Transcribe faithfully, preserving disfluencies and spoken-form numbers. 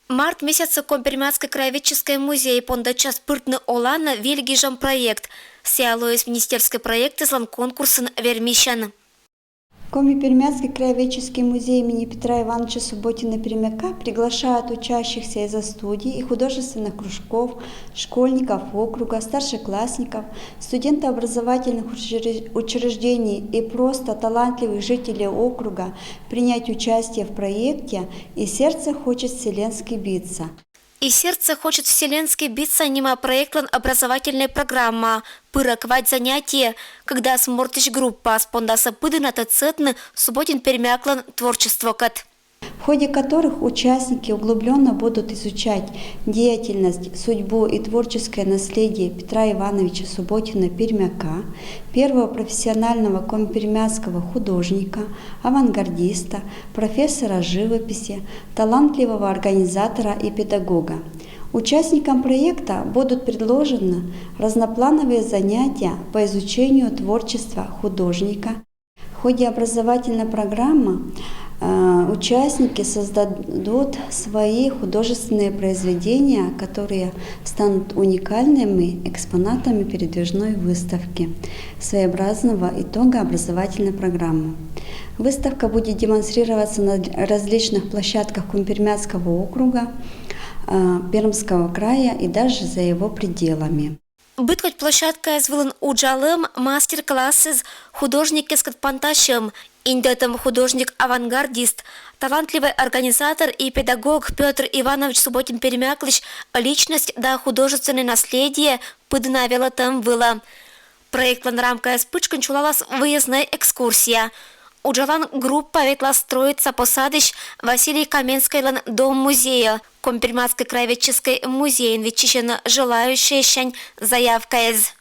Март месяцын Коми-Пермяцкӧй краеведческӧй музей пондӧдчас пыртны оланӧ вель гижӧм проект. Сійӧ лоис министерскӧй проектэзлӧн конкурсын вермысьӧн. Коми-Пермяцкий краеведческий музей имени Петра Ивановича Субботина-Пермяка приглашает учащихся из-за студий и художественных кружков, школьников округа, старшеклассников, студентов образовательных учре- учреждений и просто талантливых жителей округа принять участие в проекте «И сердце хочет вселенски биться». «И сердце хочет вселенски биться» нима проектлӧн образовательнӧй программа. Пырӧ квайт занятие, кӧгдас мортысь группаыс пондасӧ пыдынатӧ сетны Субботин-Пермяклӧн творчествокӧд. В ходе которых участники углублённо будут изучать деятельность, судьбу и творческое наследие Петра Ивановича Субботина-Пермяка, первого профессионального коми-пермяцкого художника, авангардиста, профессора живописи, талантливого организатора и педагога. Участникам проекта будут предложены разноплановые занятия по изучению творчества художника. В ходе образовательной программы э, участники создадут свои художественные произведения, которые станут уникальными экспонатами передвижной выставки, своеобразного итога образовательной программы. Выставка будет демонстрироваться на различных площадках Коми-Пермяцкого округа, э, Пермского края и даже за его пределами. Быд кодь площадкаяс вылын уджалӧм, мастер-классыс, художникъяскӧд пантасьӧм. Индӧтӧм художник-авангардист, талантливӧй организатор и педагог Пётр Иванович Субботин-Пермяклысь личность да художественнӧй наследие пыдына велӧтӧм вылӧ. Проектлӧн рамкаяс пытшкын чулалас выезднӧй экскурсия. Уджалан группа ветлас Троица посадысь Василий Каменскӧйлӧн дом-музейӧ. Коми-Пермяцкӧй краеведческӧй музейын виччысьӧны желающӧйяссянь заявкаяс.